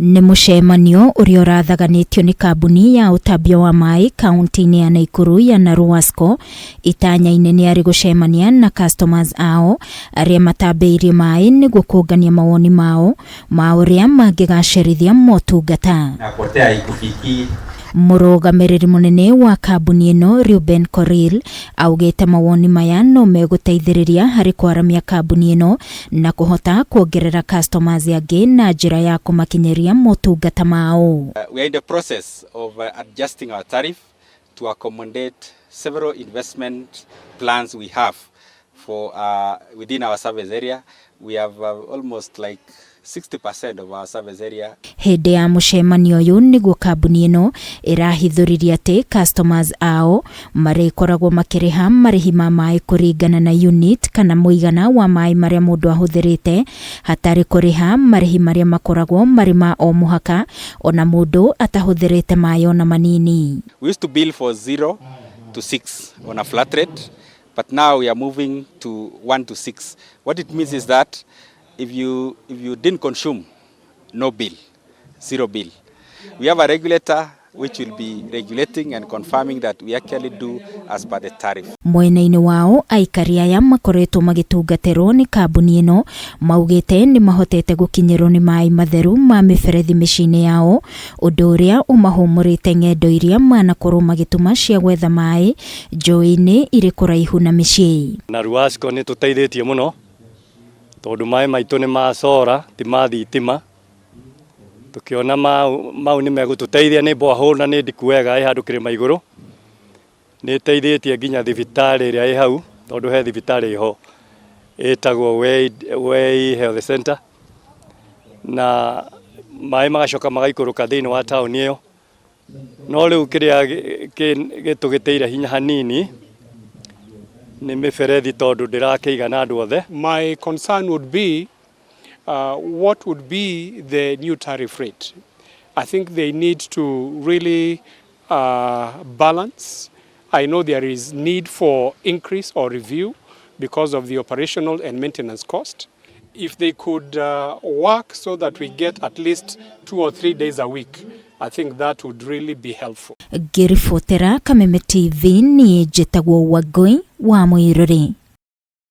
Nĩ mũcemanio ũrĩa ũrathaganĩtio nĩ kambuni ya ũtambia wa maĩ kaunti-inĩ ya Naikuru ya Naruwasco. Itanya-inĩ nĩ arĩ gũcemania na customers ao arĩa matambĩirie maĩ nĩguo kũngania mawoni mao ma ũrĩa mangĩgacĩrithia motungata. Napotea ikufikii. Mũrũgamĩrĩri mũnene wa kambuni ĩno Reuben Korir augĩte mawoni maya no megũteithĩrĩria harĩ kwaramia kambuni ĩno na kũhota kuongerera customers angĩ na njĩra ya kũmakinyĩria motungata mao. We are in the process of adjusting our tariff to accommodate several investment plans we have for within our service area. We have almost like 60% of our service area. Hĩndĩ ya mũcemanio ũyũ nĩguo kambuni ĩno ĩrahithũririe atĩ customers ao marĩkoragwo makĩrĩha marĩhi ma maĩ kũringana na unit kana mũigana wa maĩ marĩa mũndũ ahũthĩrĩte, hatarĩ kũrĩha marĩhi marĩa makoragwo marĩ ma o mũhaka ona mũndũ atahũthĩrĩte maĩ ona manini. We used to bill for 0 to 6 on a flat rate, but now we are moving to 1 to 6. What it means is that if you didn't consume, no bill, zero bill. We have a regulator which will be regulating and confirming that we actually do as per the tariff. Mwena-inĩ wao, aikari aya makoretwo magĩtungatĩrwo nĩ kambuni ĩno maugĩte nĩ mahotete gũkinyĩrwo nĩ maĩ matheru ma mĩberethi mĩciĩ-inĩ yao, ũndũ ũrĩa ũmahũmũrĩte ng'endo iria manakorwo magĩtũma cia gwetha maĩ njũĩ-inĩ irĩ kũraihu na mĩciĩ. Na Ruwasco nĩ tũteithĩtie mũno tondũ maĩ maitũ nĩ ma solar, ti ma thitima. Tũkĩona mau mau nĩ megũtũteithia, nĩ borehole na nĩ ndiku wega, ĩ handũ kĩrĩma igũrũ. Nĩ ĩteithĩtie nginya thibitarĩ ĩrĩa ĩ hau, tondũ he thibitarĩ ĩho ĩtagwo Way Health Center, na maĩ magacoka magaikũrũka thĩinĩ wa taũni ĩyo. No rĩu kĩrĩa gĩtũgĩtĩire hinya hanini nĩ mĩberethi, tondũ ndĩrakĩigana andũ othe. My concern would be what would be the new tariff rate. I think they need to really balance. I know there is need for increase or review because of the operational and maintenance cost. If they could work so that we get at least 2 or 3 days a week, I think that would really be helpful. Ngĩribotera Kameme TV, niĩ njĩtagwo Wangũi wa Mũirũrĩ.